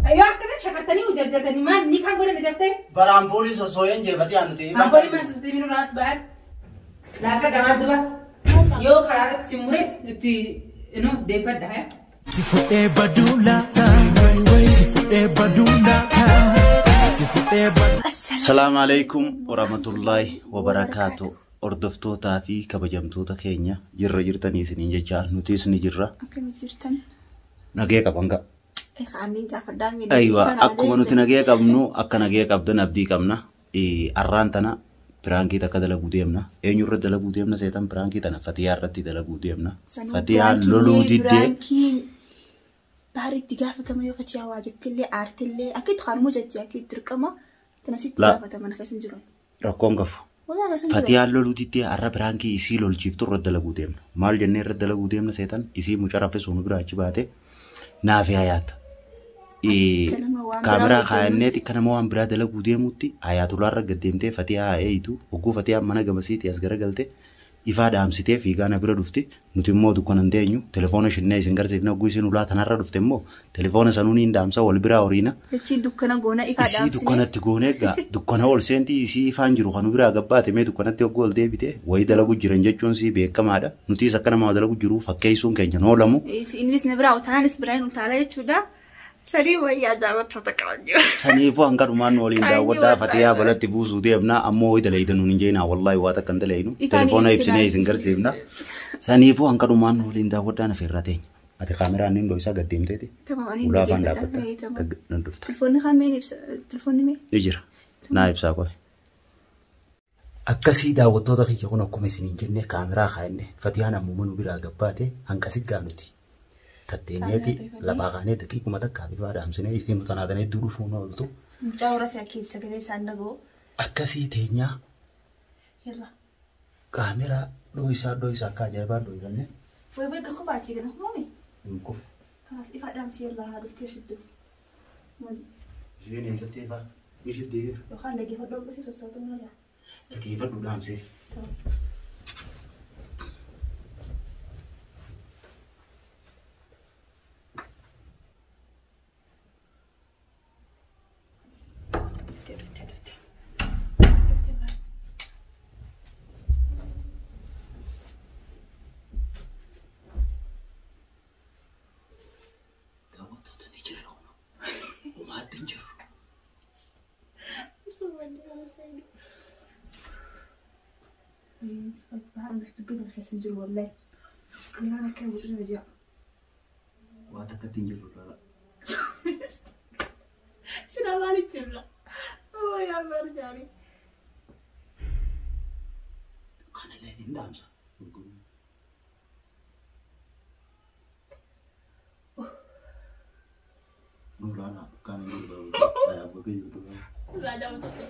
Yoo akkana shakartanii jarjartanii maal ni kan godhan daftee? Bara ampoolii sossooyeen jeefatee aanuti. Ampoolii maal sossoobee nurraas ba'an. Laakka damaa duba. Yoo karaa irratti si mures itti deeffadha. Si fudhee baduu laata? Si fudhee baduu laata? Si fudhee baduu. Salaamu alaikum warahmatullaahi wabarakaatu. Hordoftootaa fi kabajamtoota keenya jirra jirtanii isiniin jecha nutis ni jirra. Akkamitti jirtan? Nagee qaban ga'a. Kaaniin gaafadhaa miidhagina. Aywa akkuma nuti nagee qabnu akka nagee qabdan abdii qabna. Arraan tana piraankii takka dalaguu deemna. Eenyurra dalaguu deemna seetan piraankii tana Fatiyaa irratti dalaguu deemna. Fatiyaa loluu diddee. Piraankiin bahar itti gaafatama yoo Fatiyaa waa jettillee aartillee akka itti kaanuma jetti akka itti dirqama tana sitti gaafatama na keessa hin jiru. Rakkoon qabu. Walaa keessa hin jiru. Fatiyaan loluu diddee har'a piraankii isii lolchiiftu irra dalaguu deemna. Maal jennee irra dalaguu deemna seetan isii muca raffisuu nu biraa achi baate naafi hayaata. Akka nama waan biraa Kaameraa hojjetuutti. kaayannee akka nama waan biraa dalaguu deemutti hayaatulaarra gad deemtee Fatiyaa haa eeyitu. Hogguu Fatiyaan mana gamasiitii as garagalte ifaa dhaamsitee fiigaa na bira dhufti. Nuti immoo dukkana hin teenyu. Telefoona shinnee isin garsiifna. Hogguu isin ulaa tanarra dhufte immoo telefoona sanuu ni dhaamsa wal biraa horiina. Jechi dukkana goona ifaa Isii dhaamsine. dukkanatti goonee egaa dukkana ol seentii isii ifaan jiru kan biraa gabbaate mee dukkanatti hogguu ol deebite wayii dalagu jiran jechuun sii beekamaadha. Nutis akka nama dalagu jiru fakkeessuun keenya hin oolamu. Innis na biraa utaanis biraa hin utaala jechuudha. Sadii wayyaa daawwattoota qaban jiru. Saniifuu hanga dhumaan nu waliin Kaanyi daawwadhaa wallaahi. Fatiyaa balatti buusuu deemna ammoo wayii dalayda nuun hin jeenaa wallaahi waa takka hin dalaynu Ifaan telefoona ibsinaa. ibsinee isin garsiifna. Saniifuu hanga dhumaan nu waliin daawwadhaa na feerraa teenya. Ati kaameraan inni isaa gad deemteeti. Tamam ani hin Ulaa afaan dhaggeeffadha. dhaabbatta. Tamam. Nan dhufta. Telefoonni kaan mee ibsa? Telefoonni mee? Ni jira. Naa ibsaa qoy. Akkasii daawwattoota kiyya kun akkuma isiniin jenne kaameraa kaa'enne Fatiyaan ammuma nu biraa gabbaate hanqasi gaanuti. Tatteenyeeti lafaa kaanee daqiiquma takkaa bifaa dhaamsinee isiin tanaatan hedduu dhufuun ooltu. Mucaa warra fe'a keessa sagalee isaan dhaga'u. Akkasii teenyaa Yalla. kaameraa dhoo'isaa dhoo'isaa akka ajaa'ibaa dhoo'ifanne. Way way gahu baachii gana humame. Hin kufu. Kanas ifaa dhaamsi yalla haa dhuftee shiddu. Isiin eessatti ifaa? Ishee deebiira. Yookaan dhaggeeffadhu akkasii sossoobtuu nurraa. Dhaggeeffadhu dhaamsee. Dhuftee dhuftee dhuftee. Dhuftee baay'ee. Daawwattoota ni jira kun. Homaatti hin jiru. Bahar dubbii kana keessa hin jiru wallahi. Yeraan akka hin godhina jira. Waa takkatti hin jiru laala. Sila maaliif jirra? Oo yaa barjaani. Kanallee hin dhaamsa. Nu laala kan hin jiru. Bakka jirtu. Laa daawwattoota.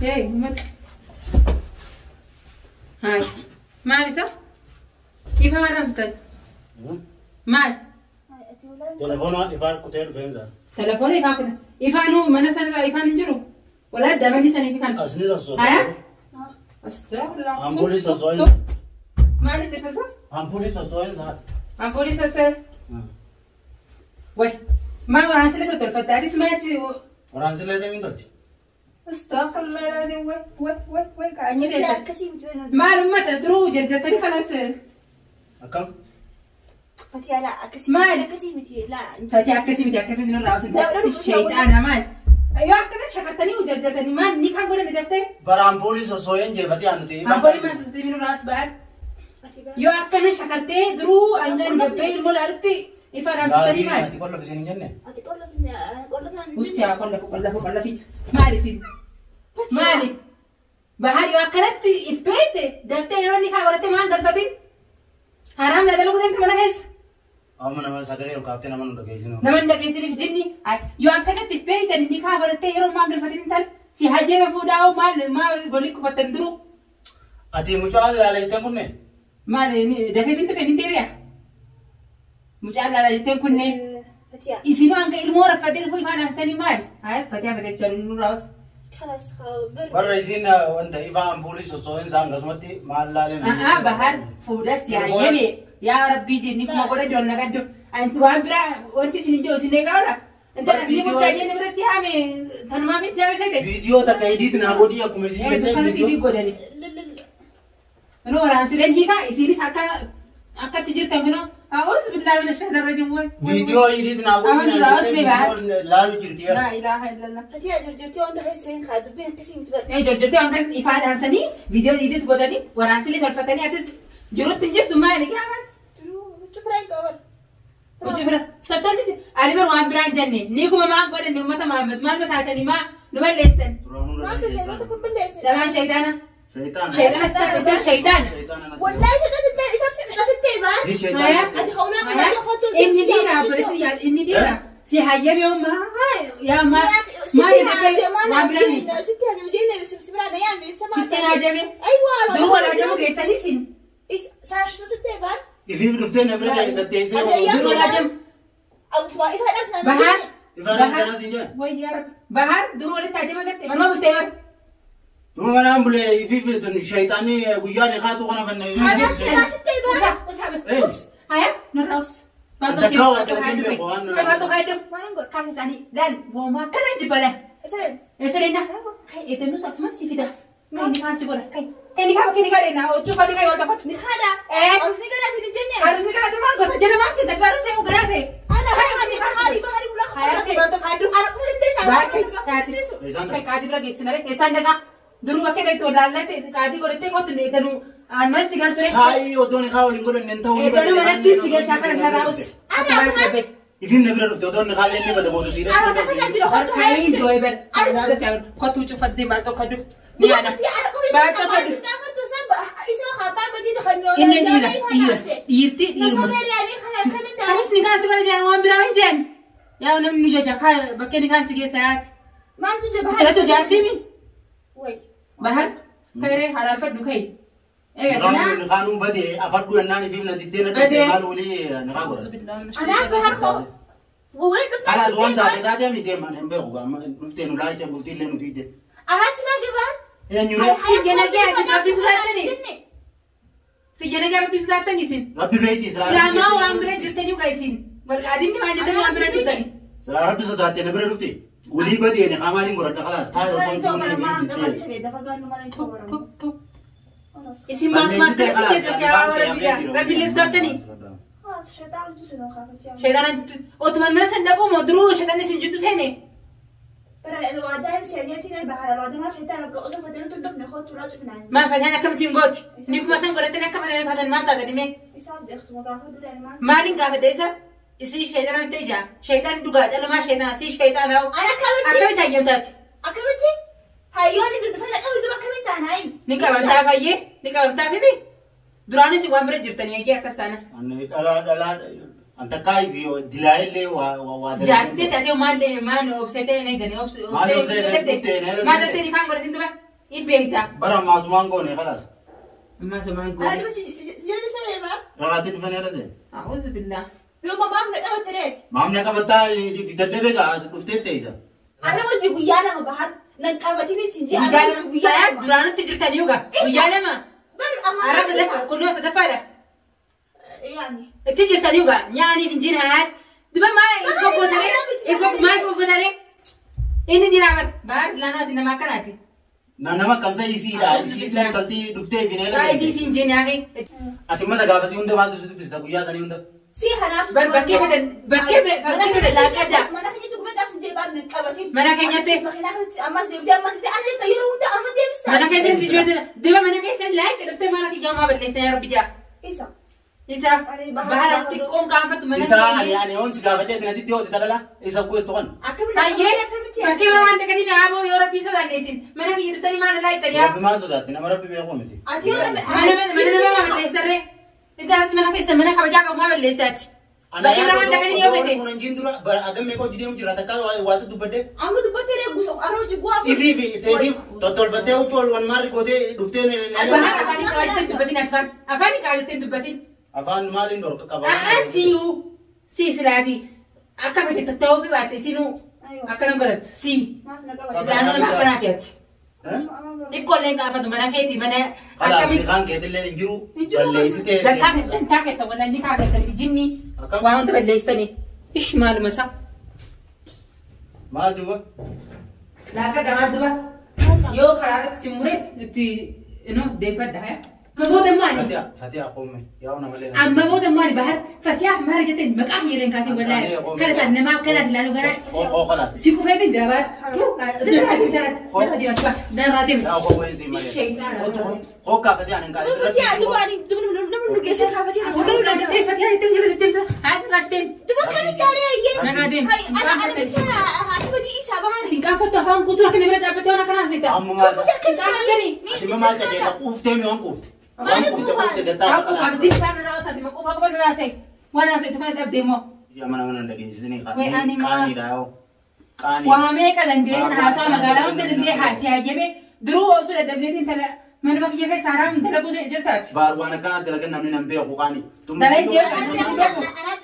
Hey, uummata. Hayi. Maal isa? Ifa maal dhaamsitan? Maal? Telefoona ifaa kutee dhufeensa. Telefoona ifaa kutan. Ifaanuu mana sanarraa ifaan hin jiru. Walaa daballi saniif kan. Asni sossoota. Haya? Astagfirullah. Ampoolii sossoo'insa. Maali jirta isa? Ampoolii sossoo'insa. Ampoolii sossee. Way. Maal waraansilee tottolfatte? Atis maachi. Waraansilee deemin tolche. Astagfirullah alazim. Way way way way kaanyee Sila teessa. akkasii miti wayii. Maal uummata duruu jarjartanii kanas. Akkam? Fatiyaa laa akkasii. Maal? Akkasii miti laa. Fatii akkasii miti akkasii nurraa osoo Daawwadhu sheexaana maal? Yoo akkana shakartanii jarjartanii maal ni kan godhan daftee? Bara ampoolii sossoo'een jeefatee aanuti. Ampoolii maal sossoobee nurraa as ba'an? Yoo akkana shakartee duruu hangaan gabbee ilmoo laalutti ifa dhaamsitanii maal? Ati qolla isin hin jenne. Ati qolla qolla naan hin Ussiyaa qollafu qollafu qollafi maali isin? Maali? Bahar yoo akkanatti if beekte daftee yeroo inni kaa godhatte maal galfatin? Haraam na dalaguu deemte mana keessa. Amma nama sagalee ol kaaftee nama nu dhageessinu. Nama hin dhageessiniif jinni yoo akkanatti if beektan inni kaa godhattee yeroo maal galfatin intal si hajjame fuudhaa maal maal golii qubattan duruu. Ati mucaa ilaalee jetteen kunne? Maal dafeetiin dhufe ni deebi'a? Mucaan laalaa jetteen kunneen. Fatiyaa. Isinuu hanga ilmoo raffadee dhufuu ifaan haamsanii maal? Hayat Fatiyaa fatechaa nurraa os. خلاص Warra isiin wanta ifaa ampuulii sossoo'in isaan akkasumatti maal laaleen. Bahar fuudhas yaa yeme yaa rabbii jenni kuma godha doon nagaddu. Anti waan biraa wanti isin hin jiru isin eegaadha. Inta ni murtaa jenne bira si haame tanumaaf si haame ta'e. Viidiyoo takka idiit naa godhii akkuma isiin jettee Kanatti idii viidiyoo. godhani. Minoo waraansileen hiikaa isiinis akka akkatti jirtan minoo. أعوذ بالله من الشيطان الرجيم. Viidiyoo idiit naa godhii naa jettee viidiyoo laalu jirti لا yeroo. إله إلا الله. فتيا جرجرتي وانت غير سين خاد بين كسي متبر. Ee jorjortee waan kan ifaa dhaamsanii viidiyoo idiit godhanii waraansilee tolfatanii atis jirutti hin jirtu maali gaafa. شوف رايك اول. Hojii bira tattalchi ani bar waan biraan jenne ni kuma maa godhanne uummata Mahammad maal mataatanii maa nu balleessan. ما بالله ما تكون بالله. Dhalaan shayitaana. Shayitaana. Shayitaana sitti shayitaana. والله تقدر تبدا اساس ستة Ni shayitaana. ادي خونا ما خدت. Inni dhiira biratti yaal inni dhiira si hayyame maa yaa maa maa jettee waan biraan ستة هذه مجينا بس بس بلا نيام سما. sitti haajame. ايوه. Duruu wal haajamu geessanii sin ايش صار شو ستة بان. Ifiif dhuftee na bira gatteessee. duruu wal haajamu. ابو فايف هذا. Bahar. Ifaan akkanas hin jedhan. Way yaa Rabbi. Bahar duruu walitti haajama gatte manuma bultee bar. Duma manaan bulee ifiif tun shayitaanni guyyaa ni kaatu kana fanna. انا ستة بان. Usaa usaa bas. Eh. Us. Hayat nurraa us. Dakkaa waa calaqin beeku waan. Maaltu fayyadu? ما نقول. Kan isaanii laal boomaa kana jibbalan. سلام. Eessaleenna kai eegannu akkasumas si fidaaf. Kai ni kaan si godha. Kai kai ni kaaba kai ni kaadhenna hojii fadhu kai wal tafadhu. نخادع. Eh. او سيجارة سيجنة. Arusni kana tumaan gosa jala maal si dadba arusee ugaraa ta'e. انا بحري بحري بحري ولا Hayat kai maaltu fayyadu? انا قمت الدسة. Baay'ee taatis. Kai qaadii bira geessinare eessaan dhagaa duruu bakka itti wallaallatte qaadii godhattee kottu eegannu aannan si galture. Kaayii odoon kaa waliin godhanne hin ta'u. Eegannu manatti si galchaa kana narraa us. Ana Akka Ifiif na bira dhufte odoon kaa illee bada booda siidha. انا نفسي اجي اخذ. Kai enjoy ber. Kottu cufadde maal tokko ni ana. انا Baatoo fadhu. Inni dhiira dhiira dhiirti dhiiruma. Kanas ni kaan si godha jedhan waan biraa hin jedhan. Yaa namni nu jaja bakkee ni kaan si geessa yaati. Asirratti hojjaatti mi? Bahar kayree halaalfadhu kayi. Egaa kanaa. Ni kaanuu badee afadhu yennaan ifiif na diddee na dhufte maal walii ni kaa godha. Kanaas waan taate taatee miti deeman hin beeku dhuftee nu laayicha bultii illee nu diidde. Eenyuree Siyya nagaa rabbi sodaatanii isin. Rabbi beekti silaa. Silaamaa waan bira jirtanii dhugaa isin. Walqaadimni waan jirtanii waan bira jirtanii. Silaa rabbi sodaattee na bira dhufte. Walii badee ni kaa maaliin godhadha kalaas taa'e osoo hin jiru na diddee. Isin maal maal ta'e keessatti yaa rabbi yaa rabbi illee sodaatanii. Shayitaana otuma mana san dhaquu moo duruu shayitaanni isin jiddu seene. Maal fataan akkam isin gooti? Ni kuma san godhattanii akka fataan taatan maal taatan himee? Maaliin gaafadha isa? Isin shayitaana ta'e jaa. Shayitaan dhugaa dhalumaa shayitaana si shayitaana hoo. Akkamitti hayyamtaati? Akkamitti? Hayyoonni dhufan akkamitti akkamitti taanaayin? Ni qabamtaa fayyee? Ni qabamtaa fimi? Duraanis waan bira jirtanii eegee akkas taana. Ani dhalaa dhalaa antakkaa fi dilaa illee waa waa. Jaartitee taatee maal maal obsee ta'e eeganii obsee. Maal obsee dhuftee Maal ta'e ni kaan godhatin duba? If beektaa. Bara maasumaan goone kalaas. Maasumaan goone. Ani jira sareema. Ragaatti dhufan eela seen. A'uuzu billah. Yoo maamna qabatte Maamna qabattaa dadhabee gaa as dhuftee teessa. Arra wajji guyyaa lama bahan nan qabatinis hin jiru. Guyyaa lama Guyyaa lama. Duraanutti jirtanii yoga. Guyyaa lama. Bar amma. Arra sadaffaa kunnoo sadaffaadha. Yaani. Itti jirtanii yoga nyaaniif hin jiru hayaat. Duba maa if gogootare if maa if gogootare. Inni dhiiraa bar baar laanaati nama akkanaati. Nama kamsa isiidha. Isiitu intalti dhuftee fi neela. Kaa isii siin jeen yaaqee. Ati mata gaafasii hunda maaltu si dubbista guyyaa sanii hunda. Si kanaaf. Bar bakkee fidan bakkee bakkee fidan laaqadda. Mana keenyatti gubee qas hin jee nan qabatin. Mana keenyatti. Makiinaa keessatti ammas deemtee ammas deemtee ana jetta yeroo hunda amma deemsita. Mana keessatti jireenya diba mana keessatti laaqee dhuftee mana kiyyaa maa balleessan yaa rabbi jaa. Isa. Isa bahara xiqqoon gaanfattu mana Isa ani ani oon si gaafadhee ati natti dhiyoote dhalala isa guutu kan. Akkamitti Baay'ee akkamitti bakkee biroo waan dhaqanii dhaaboo yoo rabbii sodaanneessin mana kiyya dhuftanii maal laa itti yaa. Rabbi maal sodaatti nama rabbi beekuu miti. Ati yoo rabbi Mana mana nama balleessarree. Intalas mana keessa mana kabajaa qabu maa balleessaati. Bakkee biroo waan dhaqanii yoo fete. Kun hinjiin dura agam meeqa hojii deemu jira takka waasa dubbadde. Amma dubbattee reegusa arra hojii bu'aa. Ifii fi teetiif tottolfattee huccuu ol wan maarri gootee dhuftee. Afaan afaanii qabaatee dubbatin afaan afaanii qabaatee dubbatin. Afaan maaliin dhorka qaba? A'aan siyyuu si silaati akka fete tatta'uu fi baatte sinuu Akkana godhattu si. Ilaanoo nama akkanaati ati. Xiqqoollee gaafatu mana keetii mana akkamitti. Kan keetillee hin jiru balleessitee. Dantaa keessa wallaan ni kaa keessanii jinni waa wanta balleessitanii. Ish maaluma isaa. Maal duuba? Laakka damaa duuba. Yoo karaa irratti si mures itti deeffadha. Amma booda maali? Fatiha qoome yaa nama lee. Amma booda maali bahar Fatiha maal jetteen maqaa hiireen kaasee wallaahi kana isaan nama akkanaa ilaalu gara. Si kufee kan jira bahar. Narraa deemu. Yaa koo wayii malee. Hokkaa Fatiha nan kaasee. Fatiha dubaani namni nu geessee kaafatee walaa dhagaa. Fatiha ittiin jira ittiin haa irraa deemu. Duba kan taaree ayyee. Narraa deemu. Ana ana bichana haati badii isaa bahari. Hin qaanfattu afaan guutuu akka nama dhaabbatee waan akkanaa seeta. Amma maal? Hin qaanfattanii. Ati maal jedhee quuftee mi waan quufte? Waamee qalandee haasaa magaalaa hunda dandee haasii hayyame duruu oolchuu dadhabdeetiin tala manuma biyya keessa haraam dalaguu jirtaati. Baar waan akkanaa dalagan namni nan beeku qaanii. Dalaydee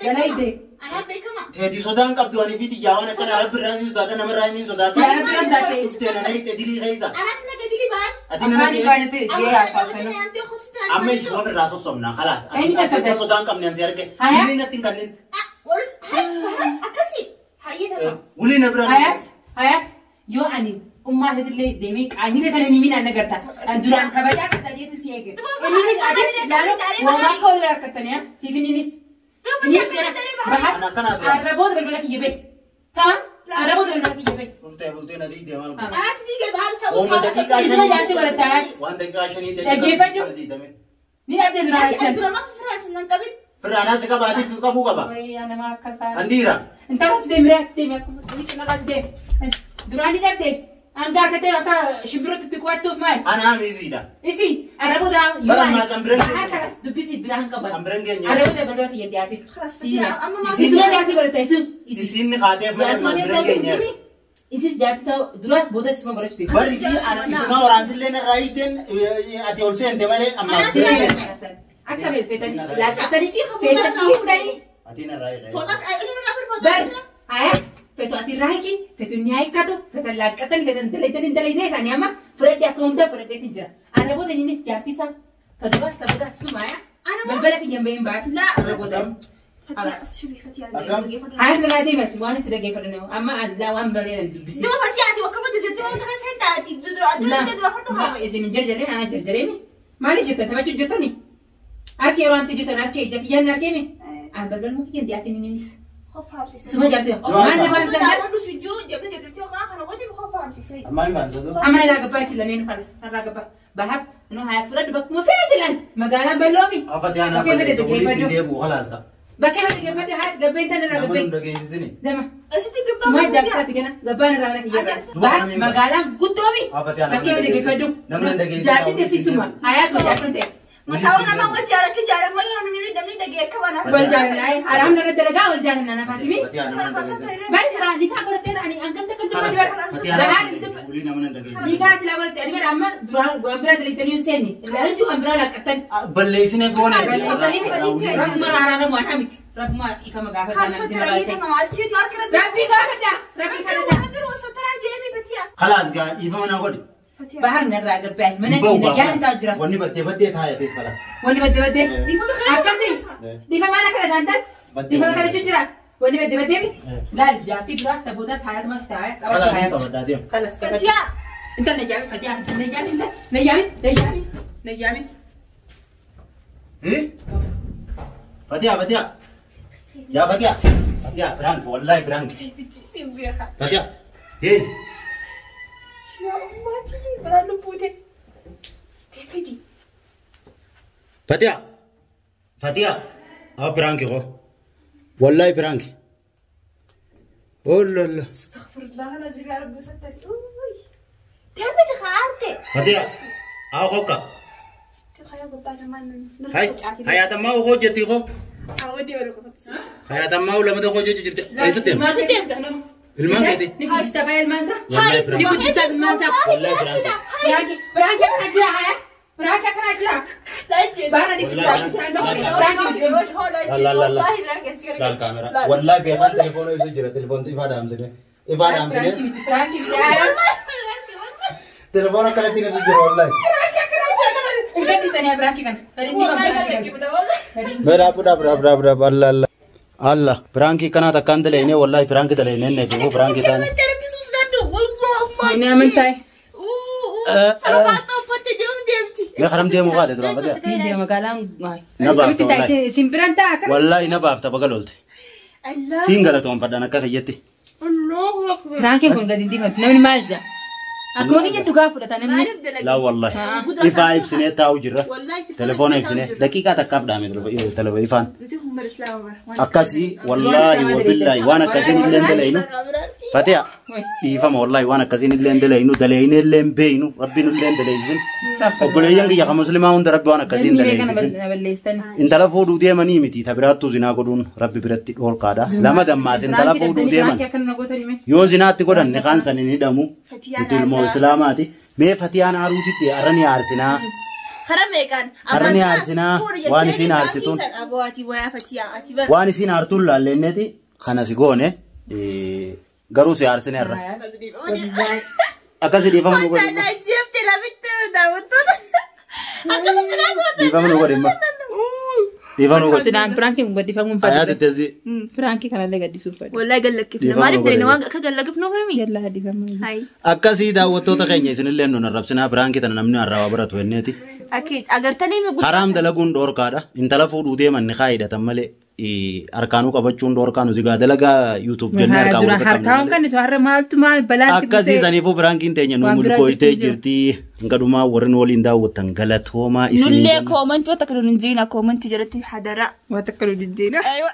dalaydee. Teetii sodaan qabdu ani fi xiyyaa waan akkanaa rabbi irraa ni sodaadha nama irraa ni sodaadha. Rabbi irraa sodaadha. Dhuftee na dhayite dilii keessa. Anas naga dilii baan. Ati nama Afaan kaayatee jee haasaa Amma isuma irraa sossobna khalaas. Eenyu sossobda? Sodaan qabne ansi arge. Hayaa? Dilii natti hin kennin. Akkasii hayyee nama. Wulii na bira. Hayat hayat yoo ani ummaa isatillee deemee qaanii ta'e ni minaan nagarta. Duraan kabajaa kan tajaajilti si eege. Innis adeemsi ilaalu waan akka walirraa harkattanii siif innis. Arraboota balbala kiyya bahe. Tamam arraboota balbala kiyya bahe. Dhuftee bultee na diigdee maal godhu? Anas ni gabaan Ooma daqiiqaa Isuma jaartii godhatta hayat. Waan daqiiqaa shanii ta'e. Dhaggeeffadhu. Ni dhabdee duraan Ati dura maaf firaan nan qabin. Firaan si qabaatiif qabuu qaba. Wayyaa nama akkasaa. Andiira. Intala achi deemi achi deemi akkuma achi deemi. Duraan ni dhabdee. Hanga harkatee akka shimbirootti itti qo'attuuf maal? Anaa miisiidha. Isi arraboota Bara maasaan biraan Bahar kanas dubbisi biraan qaban. An biraan keenya. Arraboota balbala kiyya dhiyaate. Isuma jaartii godhatta isin. Isiin ni kaateef malee maal biraan keenya. Isis jaartii ta'u duraas booda isuma godhachuu teessu. Bari isii isuma waraansillee narraa hiiteen ati ol seente malee ammaa. Akka beelfeetanii laasatanii feetanii. Ati narraa hiikee. Footos inni nurraa firfootos. Bar hayaa feetu ati irraa hiiki feetu ni hiikkatu feetan laaqqatanii feetan dalaydanii dalaydee isaanii amma fudhadhee akka hundaa fudhadheetiin jira. Arraboota innis jaartii isaa ta duraas ta boodaas suma hayaa. Balbala kiyyan bahin baatu. Arraboota. Hayat irraa deemas waan isin dhaggeeffatan amma allaa waan bareedan dubbisi. Duba Fatiha ati wakka bada jirti waan keessa hin taati. Dura dura fadhu haa. Isin hin jarjareen ana jarjareemi. Maali jirtan taphachuu jirtani? Harki yeroo anti jirtan harki ija kiyyaan harkeemi. An balbaluma kiyyan dhiyaatiin innis. Suma jaartii. Waan lafa hin sangaan. Ammaan baantotu. Amma irraa gabbaa isin lameen kanas irraa gabbaa. Bahar nu hayat fudhadhu bakkuma feete lan magaalaan bal'oomi. Afati aanaa balleessa walitti hin deebi'u khalaas ka. Bakkee fedhe geeffadhu hayat gabbeen tan irraa Nama gabbeen. nu dhageessisini. Lama. Asitti gabbaa. Suma jaartii gana gabbaan irraa mana kiyya irraa. Bahar magaalaan guddoomi. Afati aanaa Bakkee fedhe geeffadhu. Namni hin dhageessisu. Jaartiin teessisuma hayat ma jaartiin ta'e. Masaawwan nama wal jaalatti jaalamma yoo namni namni dhagee akka waan Wal jaalannaa haraam narra dalagaa wal jaalannaa nafaatimi. Fatiha nama hin dhageessisu. Bari sira ni kaa godhattee ani hangam takka dubbadhu bara. Fatiha Bahar wulii nama hin dhageessisu. ni kaa silaa godhatte ani bara amma duraan waan biraa dalaydanii hin seenne. Ilaaluuti waan biraa laaqqattan. Balleessine goone. Rabbuma raaraana waan hamiti. Rabbuma ifama gaafadha namatti na baate. Rabbi gaafadha. Rabbi kadhadha. Khalaas gaa dhiifama naa godhi. Bahar narraa gabbaa mana keenya nagaan isaa jira. Wanni baddee baddee taayatees khalaas. Wanni baddee baddee. Akkasii. Dhiifama ana kadhatan tan. Dhiifama kadhachuu jira. Wanni baddee baddee mi? Laali jaartii duraas ta boodaas hayatumas taa'ee qabatu Khalaas ni hayatu. qabadhaa deema. Khalaas qabadha. Intal na yaamin Fatiha na yaamin intal na yaamin na yaamin na yaamin. Fatiha Fatiha. Yaa Fatiha. Fatiha prank wallahi prank. Fatiha. Hey. Fatiha. Fatiha. Haa prank ko. Wallahi prank. Oh la la. Fatiha. Haa hokka. Hay hayatammaa hojjetti ko. Hayatammaa lamata hojjechu jirti. Eessa deema? Ilmaan keeti. Ni guddista faaya ilmaan isaa. Wallahi prank. Ni guddista ilmaan isaa. Wallahi prank. Prank prank akkana jira hayat. Prank akkana jira. Baara dhisi prank prank. La la la. Laal kaamera. Wallahi beekaan telefoona ibsu jira. Telefoonti ifaa dhaamsine. Ifaa dhaamsine. Piraanki miti piraanki miti. Telefoona akkanatti natu jira wallahi. Piraanki akkana jira. Hin gaddisanii piraanki kana. Gadi hin dhiifan piraanki kana. Mee dhaabu dhaabu dhaabu dhaabu dhaabu alla alla. Alla piraankii kanaa takkaan dalaynee wallahi piraankii dalaynee neef immoo piraankii isaanii. Inni amantaa. Mee karam deemuu kaate duraan fatiha. Ni deema magaalaan. Na baafta wallahi. Isin biraan ta'a akkana. Wallahi na baafta baga lolte. Siin galatoonfadhaan akka kiyyatti. Piraankiin kun gadi hin dhiifamtu. Namni maal jaa? Akkuma kiyya dhugaa fudhata namni. Laa wallahi. Ifaa ibsinee taa'u jirra. Telefoona ibsinee daqiiqaa takkaaf dhaame telefoona ifaan. Akkasii wallaahi wabillaahi waan akkasiin illee hin dalaynu. Fatiha dhiifama wallaahi waan akkasiin illee hin dalaynu dalaynee illee hin beeynu rabbiin illee hin dalaysisin. Obboleeyyan kiyya kan muslimaa hunda rabbi waan akkasiin Namni kana dalaysisin. balleessan. Intala fuudhuu deemanii miti ta biraattuu zinaa godhuun rabbi biratti dhoorkaadha. Lama dammaas intala fuudhuu deeman. Piraanki akkana na gootanii mee? Yoo zinaatti godhanne kaan san hin hidhamu. Nuti ilmoo islaamaati. Mee fatiyaan aaruutitti arra ni aarsinaa. Har'a ni aarsinaa waan isiin aarsituun. Waan isiin aartuun laallenneeti kana si goone garuu si aarsine irra. Akkasi dhiifama nu godhi. Dhiifama nu godhi. Dhiifama nu godhi. Sinaan piraankiin kun gaddifamuu hin Hayaa fadhu. tetteessi. Piraankii kanallee gaddisuu hin fadhu. Wallahi gallakifna. Maaliif dhalli waan akka gallakifnuuf himi? Yallaa gaddifamuu. Hai. Akkasii daawwattoota keenya isinillee nun arrabsinaa piraankii tana namni arraaba baratu jenneeti. Akki agartanii mi guddaa. Haraam dalaguun dhoorkaadha. Intala fuudhuu deeman ni kaayidhatan malee harkaanuu qabachuun dhoorkaa nuti gaa dalagaa YouTube jennee harkaa Dura wal qaqqabne harkaan malee. kan nuti har'a maaltu maal balaatti Akkasii saniifuu piraankiin teenya nu Waan biraa mulkooytee jirtu jirti. Hanga warri nu waliin daawwattan galatoomaa isinii. Nullee koomantii wanta kana nun jiina koomantii jalatti hadaraa. Waan takka nu jijjiira. Aywa.